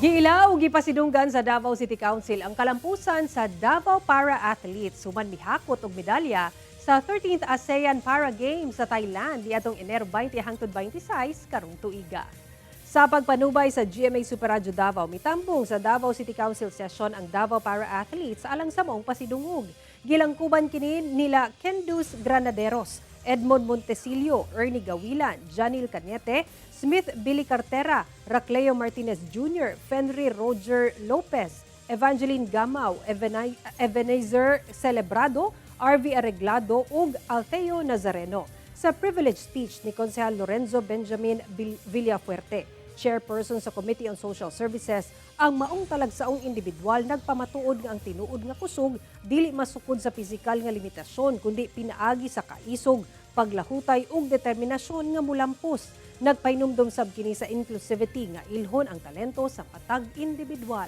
Giila ug gipasidunggan sa Davao City Council ang kalampusan sa Davao Para Athletes human mihakot og medalya sa 13th ASEAN Para Games sa Thailand niadtong Enero 20 hangtod 26 karong tuiga. Sa pagpanubay sa GMA Super Radyo Davao, mitambong sa Davao City Council session ang Davao Para Athletes alang sa maong pasidungog. Gilangkuban kini nila Kendus Granaderos, Edmond Montecillo, Ernie Gawilan, Janil Cañete, Smith Billy Cartera, Racleo Martinez Jr., Fenry Roger Lopez, Evangeline Gamau, Ebenezer Celebrado, RV Arreglado ug Altheo Nazareno. Sa privilege speech ni Konsehal Lorenzo Benjamin Villafuerte, chairperson sa Committee on Social Services, ang maong talagsaong individual nagpamatuod nga ang tinuod nga kusog dili masukod sa pisikal nga limitasyon kundi pinaagi sa kaisog, paglahutay ug determinasyon nga mulampos. Nagpahinumdom sab kini sa inclusivity nga ilhon ang talento sa matag individual.